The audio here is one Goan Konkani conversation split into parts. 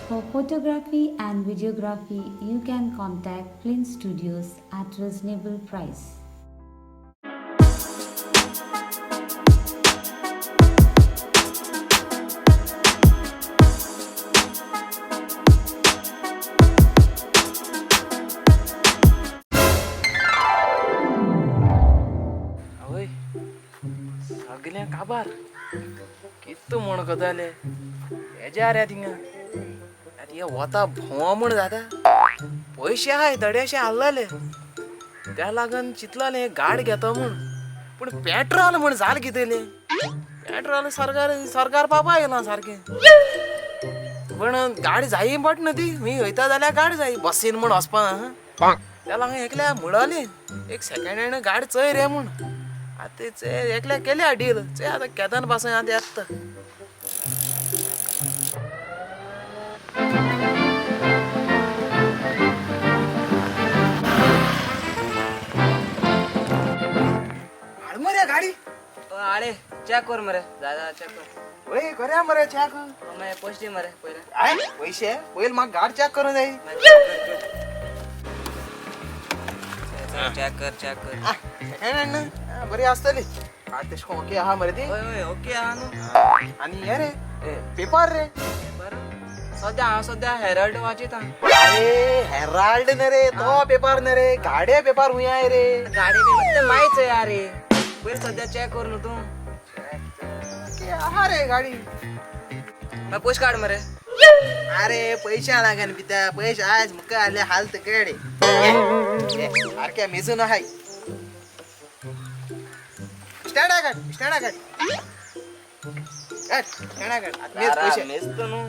For photography and videography, you can contact Flint Studios at reasonable price. आवय, सगळें काबार कितू म्हण करताले हेज्या रे थिंगा. आतां वता भोंव म्हण जाता. पयशे आहाय थोडेशे आहलेले, त्या लागून चिंतलें गाडी घेता म्हूण. पूण पेट्रोल म्हण जालें कितें? पेट्रोल सरकार सरकार पापा येयला सारकें. पूण गाडी जायी पडटा न्हू ती. मी वयता जाल्यार गाडी जाय, बसीन म्हूण वचपा. त्या लागून एकल्या म्हणली एक सेकंड हँड गाडी चोय रे म्हूण. आतां चय एकल्या केल्या डील. चोय आतां केदन पासून आतां येता. हाड मरे गाडी. आळे, चेक कर मरे दादा, चेक कर. वय करूया मरे चॅक. मागीर पयशे दी मरे पयले. I पयशे पयले म्हाका गाडी चॅक करूं जाय. चेक कर, चेक कर. सेकंड हँड न्हू, बरी आसतली गाडी. तशें करून ओके आहा मरे ती. हय हय, ओके आहा न्हू. आनी हे रे, पेपर रे. बरं, सद्या हांव सद्या हेराल्ड वाचिता. अरे हेराल्ड न्ही रे, तो पेपर न्ही रे, गाडये पेपर हुंय रे. गाडी बी ते मागीर चोया रे, पयलीं सद्या चेक कर न्हू तूं. ओके आहा रे गाडी. मागीर पयशे काड मरे. अरे पैसे लागन पिता, पैसे आज मुका आले हाल तकडे सारख्या मेजून हाय. स्टँडा काढ, स्टँडा काढ, काढ स्टँडा काढ. आता मेज पैसे. मेजतो न्हू.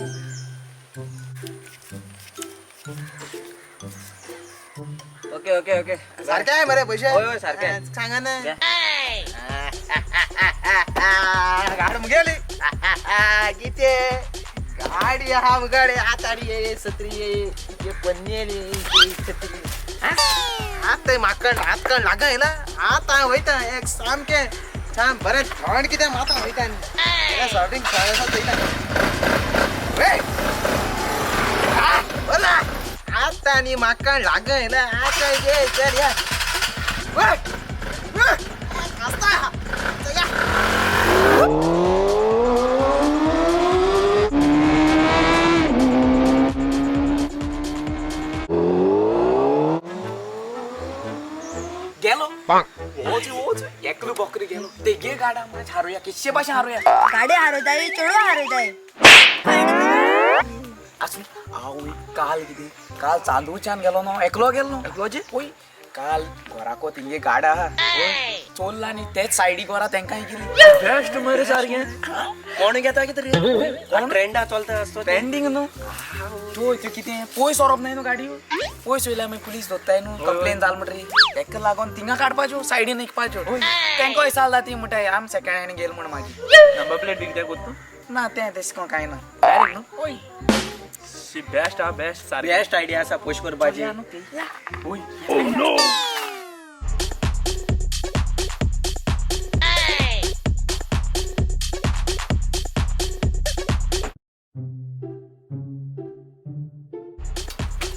Okay okay okay. सारखे आहे मरे पैसे? होय, होय, सारखे आहे. हा, सांगा ना. घ्या. गाड मुगेली किती गाडी हा मुगाडे. आताडी ये सत्री ये ये पन्नेली छत्री. आता माकड हातकड लागायला आता वयता एक सामके छान बरें थंड कितें माता वयता सर्डिंग वयता. बोला आता आनी माकड लागयला आता ये चल या. आस्ता या. गेलो वच वच एकलो बकरी गेलो तेगे गाडा मात हारोया कितशे भाशेन हारोया. गाडी हारयताय, चेडूं हारयताय. आसूं. हांव काल कितें, काल चांदूरच्यान गेलो न्हू, एकलो गेलो न्हू. एकलोचे पळय काल घराको तेंगे गाडा आहा चोरला आनी तेच सायडी घरा तेंकां कितें बेस्ट मरे सारकें. कोण घेता कितें रे? कोण ट्रेंडा चलता आसतो. ट्रेंडींग न्हू. चोय त्यो कितें पयस व्हरप न्हय न्हू गाडी. पयस वयल्या मागीर पुलीस धरताय न्हू, कंप्लेन जाल म्हणटरी. तेका लागून थिंगा काडपाच्यो, सायडीन विकपाच्यो. तेंकां विचारला ती म्हणटाय आम सेकंड हँड गेल म्हण मागीर. नंबर प्लेट बी कित्याक कोत्ता? ना, तें तशें करून कांय ना. डायरेक्ट न्हू. ओय. शी बेस्ट हा, बेस्ट सारकें. बेस्ट आयडिया आसा पोस्ट करपाची. ओय.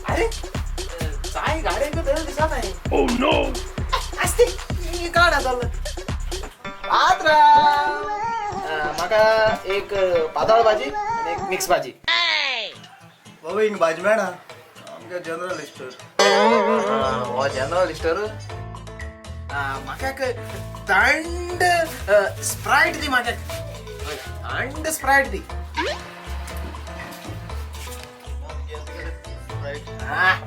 अरे काय गाड्यांक धर दिसा नाही. आसती ही काड जाल्लो पात्रा. म्हाका एक पातळ भाजी आनी एक मिक्स भाजी. बाबा, हिंग भाजी मेळना, आमकां जनरल स्टोर. हो जनरल स्टोर. म्हाका एक थंड स्प्रायट दी. म्हाका एक थंड स्प्रायट दी. हा.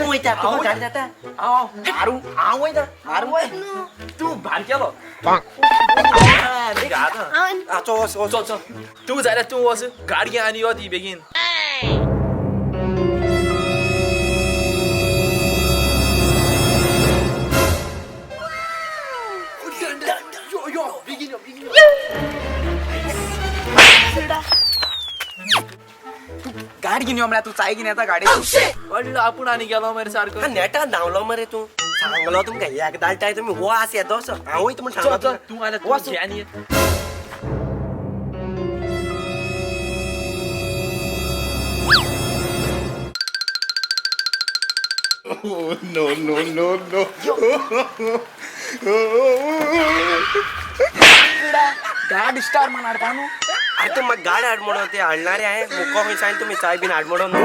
वयता तुका गाडी जाता. हांव मारू, हांव वयता मारू. तूं भान केलो. चो वच वच. चल चल, तूं जाल्यार तूं वच गाडी आनी यो ती बेगीन. यो यो, बेगीन यो, बेगीन यो. गाडी घेऊन यो म्हळ्यार तूं चाय घेवन येता गाडी. पडलो आपूण आनी गेलो मरे सारको. नेटान धांवलो मरे तूं. सांगलो तुमकां एकदां टाय तुमी वास येतो असो. हांवूय तुमकां चल सांगलो. चल तूं आनी तूं घे आनी. No no no no. गाडी स्टार म्हण हाडपा न्हू. अरे तूं म्हाका गाडी हाड म्हणून ते हाडणारे हांवें मुको खंय सांगलें तुमी चाय बीन हाड म्हणून न्हू.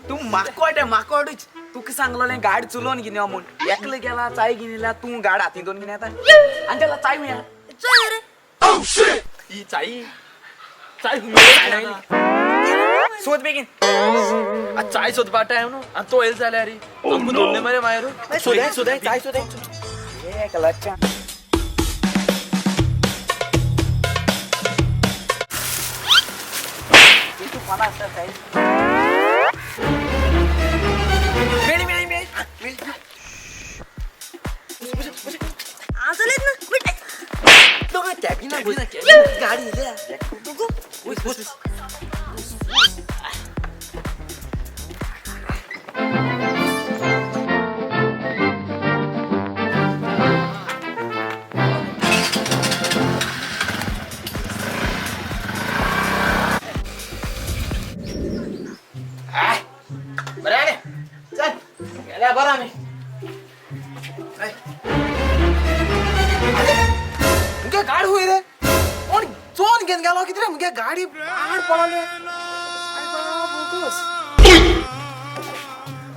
तूं माकोट माकोडूच. तुका सांगलोलें गाडी चलोवन घेवन यो म्हूण. एकलो गेला चाय घेवन येयला, तूं गाडी हातीन दोन घेवन येता आनी त्याला चाय मेळ्ळा. चल रे. ही चाई चाय हुंय. सोद बेगीन. चाय सोदपा टायम न्हू आनी तो येयलो जाल्यार आमकां दोडले मरे मागीर. सोदाय सोदाय चाय सोदाय. एक लच्छा. तूं कोणा आसता चाय? मेळी मेळी मेळी. हांव चलयत ना. दोगां कॅबिना गाडी येयल्या. बरें आरे चल गेल्या बरं आमी. मुगे गाडी हुंय रे? कोण चोन घेवन गेलो कितें रे? मुगे गाडी आड पडले.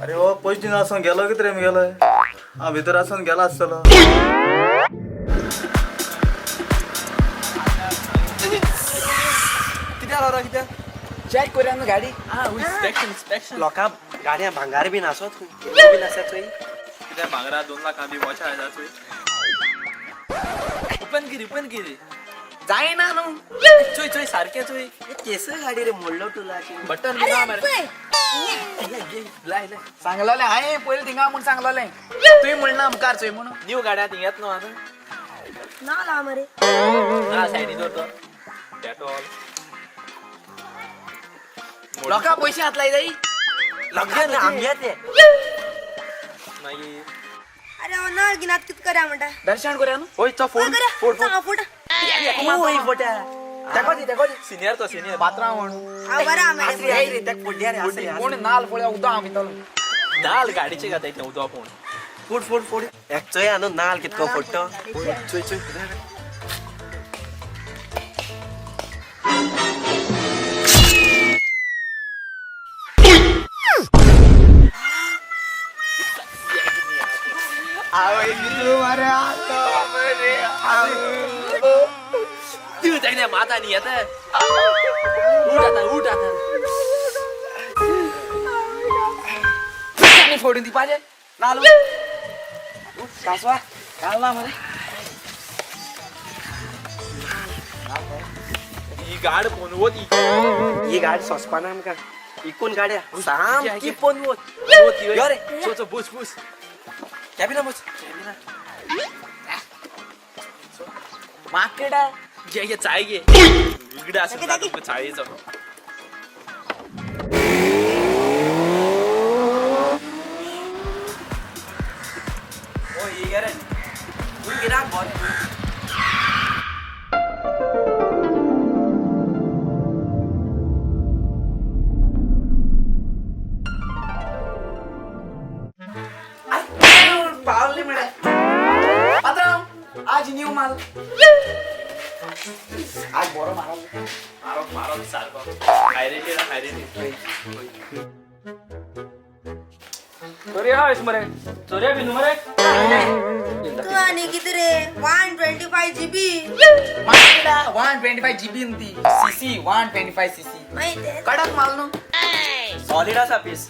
अरे हो पयशे दिना आसून गेलो कितें रे मुगेलो? हांव भितर आसून गेला आसतलो. कितें जालो रे? कितें चॅक करूया न्हू गाडी. Inspection inspection. लोकां गाडयां भांगार बीन आसत खंय बीन आसा चोय. कितें भांगरा 2 लाखां बी वॉच आसा चोय. ओपन केली ओपन केली. जायना न्हू. चोय चोय सारकें चोय. केस गाडी रे मोडलो तुला. बटन बी ना मरे. चल. लाय लाय. सांगलोलें हांवें पयलीं थिंगा म्हूण सांगलोलें. तुवें म्हणना मुखार चोय म्हणून. न्यू गाड्या थिंग येत न्हू आतां. ना ला मरे. ना सायडी दवर तो. पेट्रोल. लोकां पयशे हात लायताय. लग्न आमगे ते. मागीर अरे हो नळ गिनात कितें करा म्हणटा? दर्शन करूया न्हू. ओय तो फोड फोड फोड. ओय फोट्या. तेको दी तेको दी. सिनियर तो सिनियर. पात्रांव म्हण. हांव बरें आहा मरे. आसरे आसरे तेक फोडल्या रे आसरे. कोण नाल पळय उदक हांव पितलो. नाल गाडीचे घाताय तें उदक फोड. फोड फोड फोड. एक चोया न्हू नाल कितको फोडटो. चोय चोय. तूं तेगेल्या माता न्ही येता. उठ आतां उठ आतां. आनी फोडून दिवपाचें नाल. कासवा घालना मरे. ही गाड पोनवत ही. ही गाडी सोंसपाना आमकां. इकून गाड्या सामकी पोनवत. यो रे. चो चो बस बस. कॅबिना बस. माकडा. घे घे चाय घे. इकडे आसा तुमकां चायेचो. ओ ही गे रे. तूं गिराक बोल. पावले म्हळ्यार पात्रांव आज न्यू माल. आज बरो मारप. मारप मारप सारको. हाय रेटेड हाय रेटेड. चोरया हायस मरे. चोरया बी न्हू मरे. तूं आनी कितें रे? 125 GB. माकडा 125 GB न्हू ती. CC 125 CC. मागीर तें. कडक माल न्हू. सॉलीड आसा पीस.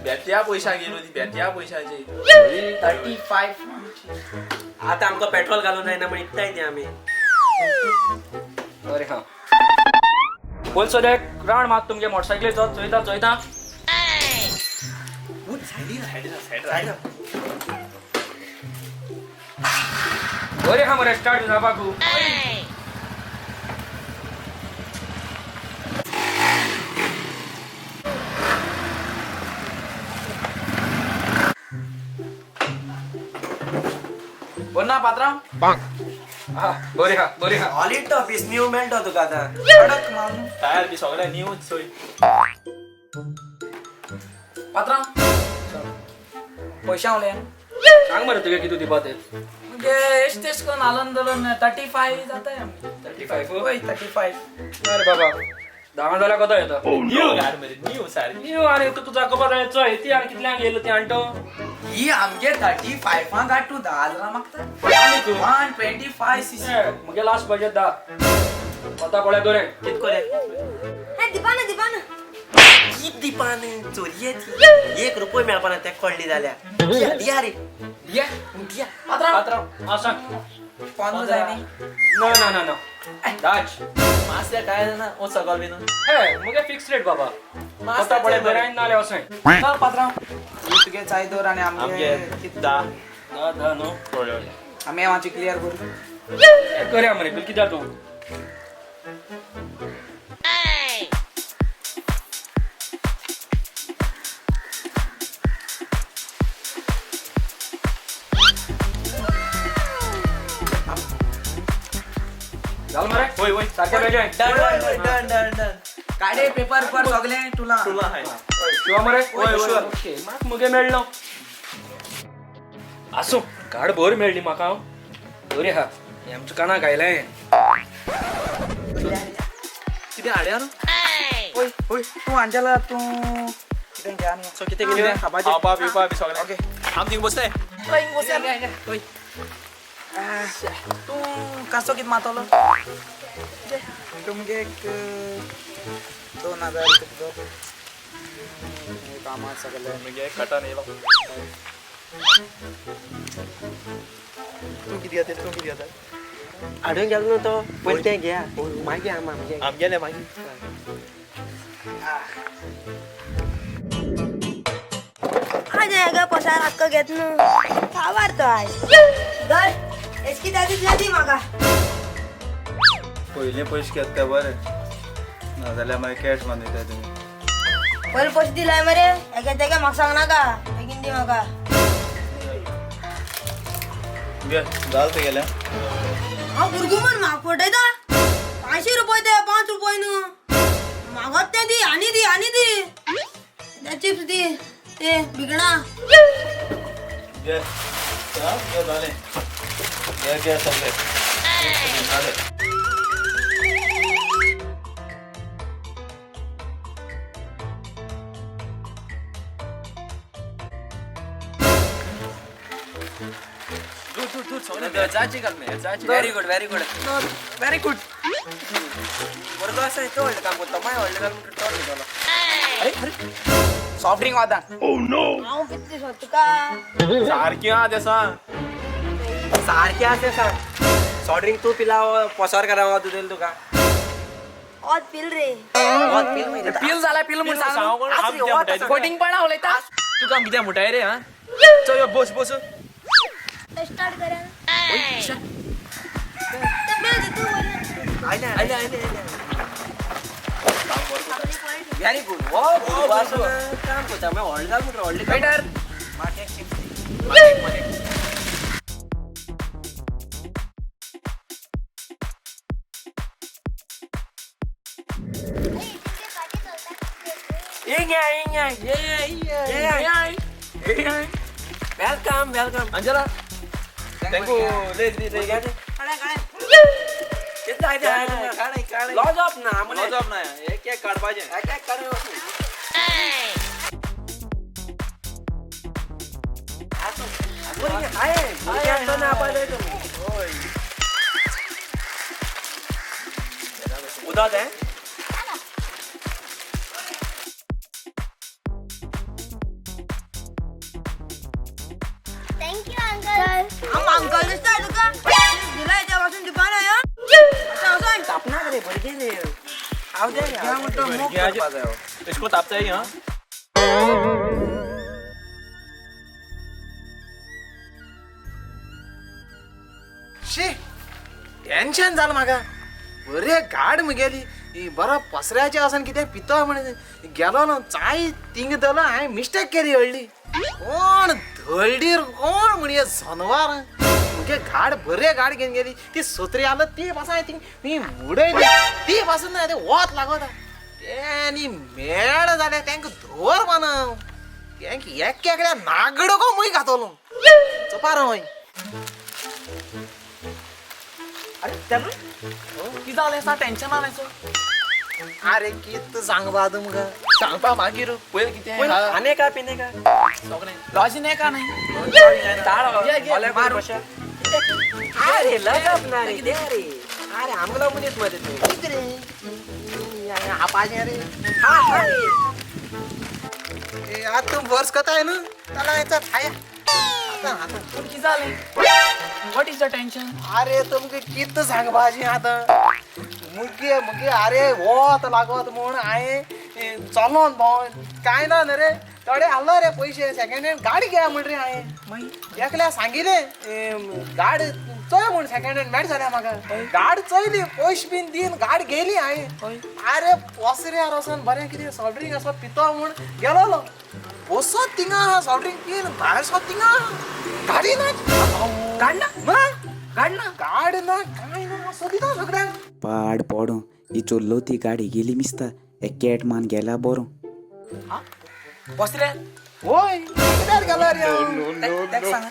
बेट्या पयशा गेलो ती बेट्या पयशाची. 35. आतां आमकां पेट्रोल घालून जायना म्हण इकताय ती आमी. बरें हा. पयलीं सद्याक राउंड मात तुमगे मोटरसायकलीचो. चोयता चोयता. बरें हा मरे स्टार्ट जावपाकू. कशें पात्रांव? हा बरी हा बरी हा. ऑलिड तो पीस न्यू मेळटो तुका आतां. कडक माल न्हू. टायर बी सगळे न्यूच चोय. पात्रांव पयशे उलय. सांग मरे तुगे कितू दिवपा ते. म्हणजे एश तेश करून आलन दलन 35 जाता. 35? वय 35. अरे बाबा 10 जाल्यार कोतो येता. न्यू गाड मरे, न्यू सारकी. न्यू आनी तूं तुजा खबर आहे चोय ती आनी कितल्यांक येयलो ती आणतो. ही आमगे 35 गाड तूं 10 हजारां मागता. आनी तूं 125 सीसी. मुगे लास्ट बजेट 10. कोता पळय दोरे. कित कोरे? हे दिपा ना दिपा ना. कित दिपान चोरये ती. 1 रुपयो मेळपाना तेका कळ्ळी जाल्यार. दिया दिया रे. दिया दिया. पात्रांव पात्रांव हा सांग. 15 जाय न्ही. ना ना ना ना 10. मास्या काय ना ओ सगळ बीन. हे मुगे फिक्स रेट बाबा. कोता पळय दोरे आनी नाल्यार वचोय. चल पात्रांव ही तुगे चाय दवर आनी आमगे आमगे 10 10 10 न्हू. आमी मातशी क्लियर करू. करया मरे बील कित्याक तूं. जाल मरे. होय होय. सारखे बेजाय. Done done done done. काडे पेपर पर सगळे तुला. तुला हाय. शिवा मरे. होय, होय. ओके म्हाका मुगे मेळ्ळो. आसूं गाड भर मेळ्ळी म्हाका. हांव बरी आहा. हें आमच्या कानाक आयलें. कितें हाड्या न्हू? ओय ओय तूं अंजला तूं कितें घ्या न्हू. सो कितें कितें खावपाचें. खावपा पिवपा बी सगळें. ओके. आम थिंग बसताय. ओय तूं कासो कितें मातलो? तुमगे एक 2000 तुका कामां सगळें. मुगे कटन येयलो. तूं कितें घेता? तूं कितें घेता? हाडून गेलो न्हू तो पयलीं तें घेया मागीर आम आमगे. आमगेलें मागीर. आज हेगा पसार हक्क घेत न्हू. खावार तो आज धर एसकी दादी दी म्हाका. पयलीं पयशे घेता ते बरें, नाजाल्यार मागीर कॅश मारून दिता तुमी. पयले पयशे दिलाय मरे हेगे तेगे म्हाका सांग नाका. बेगीन दी म्हाका. घे जाल ते गेले. हांव भुरगो म्हण म्हाका फटयता. 500 रुपये ते 5 रुपये न्हू. म्हाका ते दी आनी दी आनी दी. ते चिप्स दी ते बिगणा. घे घे जालें. घे घे सगळें जालें. Very good very good very good. भुरगो आसा तो व्हडलें काम करता. मागीर व्हडलें काम करता तो दितलो. अरे अरे सॉफ्ट ड्रिंक वादा. हांव पितलें सोद तुका. सारकी आहा तें सांग. सारकें आसा तें सांग. सॉफ्ट ड्रिंक तूं पिला पोसार करा तुजें तुका. ओत पिल रे. वत पील मागीर. पील जाला पील म्हूण सांग सांग. कोण? आम कितें म्हणटाय तुका? फटींगपणा उलयता. तुका कितें म्हणटाय रे? हा चल यो बस बस. स्टार्ट करा. ते बिल दी तूं पयलीं. आयलें आयलें आयलें. Very good. हो भुरगो आसा काम करता. मागीर व्हडलें जालें म्हणटा व्हडलें काम. वेटर म्हाका एक चिप्स दी. Welcome welcome. Angela thank you. ले ले ले. लॉज ऑफ ना. लॉज ऑफ ना. एक एक काडपाचें. एक एक काडून. उदक तें. Thank you uncle. हांव अंकल दिसता तुका. दिलाय त्या पासून दिवपा ना. वचोन. तापना रे भुरगें रे. हांव दे इसको तापताय हा. शी टेन्शन जालें म्हाका. बरे गाड मुगेली ही बरो पसऱ्याचें वचोन कितें पितो म्हण गेलो न्हू चाय थिंग दलो. हांवें मिस्टेक केली व्हडली. कोण धळडीर कोण म्हणये जनवार. मुगे गाड बरे गाड घेवन गेली ती सत्री आलो ती पासून ती ती उडयली ती पासून ना ते वत लागता ते आनी मेळ जालें तांकां धर बानव तांकां एक एकल्या नागडो गो मुय घातलो चपार हय. अरे त्याला कितें जालें सा टेन्शन आलें सो. अरे कित सांगपा तुमकां सांगपा मागीर पयर कितें खाने का पिने का सगळें लॉजिन आहे का नाही ताळ अरे लगप ना रे दे रे. अरे आमला मनीस मध्ये तू आपाचें रे हा हा रे. ए, आता तूं वर्स करताय न्हू चला येता खाया आतां आतां. पूण कितें जालें? What is the tension? अरे तुमकां कित सांगपाचें आतां मुगे मुगे अरे वत लागत म्हूण हांवें चलोन भोंव कांय ना न्ही रे थोडे हाडलो रे पयशे सेकंड हँड गाडी घेया म्हण रे हांवें एकल्या सांगिल्लें गाडी चोय म्हूण सेकंड हँड मेळटा जाल्यार म्हाका गाडी चोयली पयशे बीन दिवन गाडी घेयली हांवें. अरे पसऱ्यार वचोन बरें कितें सॉफ्ट ड्रिंक आसा पितो म्हूण गेलोलो बसत थिंगा आहा सॉफ्ट ड्रिंक पिवन भायर सोद थिंगा आहा. गाडी ना गाड ना ना गाड ना गाड ना कांय ना सोदिता सगळ्यांक. पाड पडूं ही चोल्लो ती गाडी गेली मिसता एक कॅट मान गेला बरो. बसले होय कित्याक गेलो रे हांव? तेका सांग.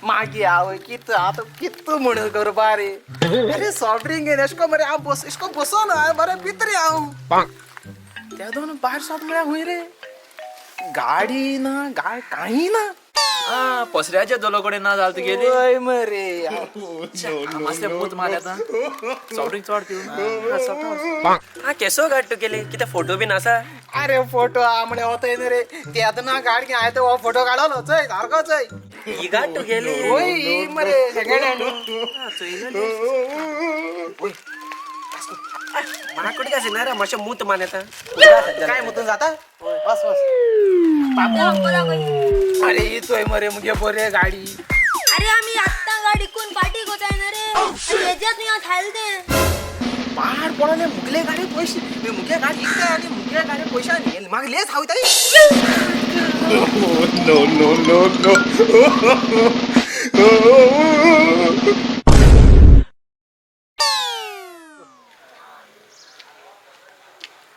मागीर आवय कित आतां कित म्हण करपा रे. अरे सॉफ्ट ड्रिंक घेवन एशको मरे हांव बस एशको बसोन हांवें बरें पित रे हांव त्या दोन भायर सोद म्हळ्यार खूंय रे गाडी ना गाय कांय ना. आ पसऱ्याच्या दोलो कडेन ना जाल तुगेली. हय मरे. मातशें मूत मार आतां सॉफ्ट ड्रिंक चड पिवन. हा केसो गाड तुगेली कितें फोटो बीन आसा? अरे फोटो हा म्हळ्यार वतय न्हू रे ते आतां ना गाडी घेवन हांवें तो हो फोटो काडलो चोय सारको चोय. ही गाड तुगेली? होय ही मरे सेकंड हँड. म्हाका कडेन काय ना रे मातशें मूत मान येता. काय मुतून जाता बस बस. अरे ही चोय मरे मुगे बरे गाडी. अरे आमी आत्तां गाडी इकून पार्टी कोताय ना रे आनी हेज्यात न्ही खायले तें. पाड पडले मुगले गाडी पयशे मुगे गाडी इकता आनी मुगे गाडी पयशे म्हाका लेस हावताय. No no no no.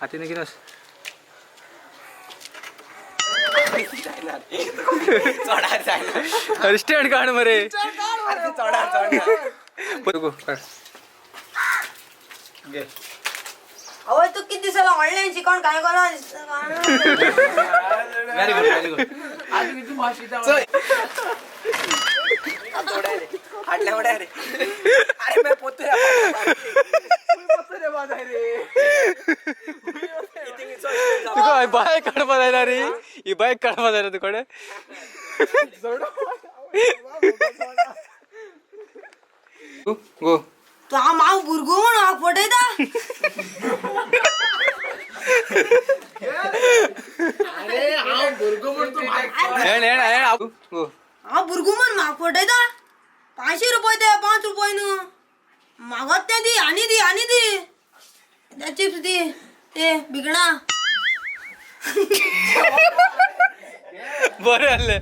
हातीने किनस चडार जायना. अरे स्टँड काढ मरे. चडार चड. गो काढ. आवय तू किती दिसाला ऑनलाईन शिकवण काय कोणा दिसता. Very good very good. हाडल्या उड्या रे. अरे मैं पोतू तुका बायक काडपा जायना रे ही बायक काडपा जायना तुकडे. गो तू हा माव भुरगो म्हण म्हाका फटयता. येण येण येण गो. हांव भुरगो म्हण म्हाका फटयता. 500 रुपये दे 5 रुपये न्हू मागत ते दी आनी दी आनी दी ते चिप्स दी ते बिगडा. बरें जालें.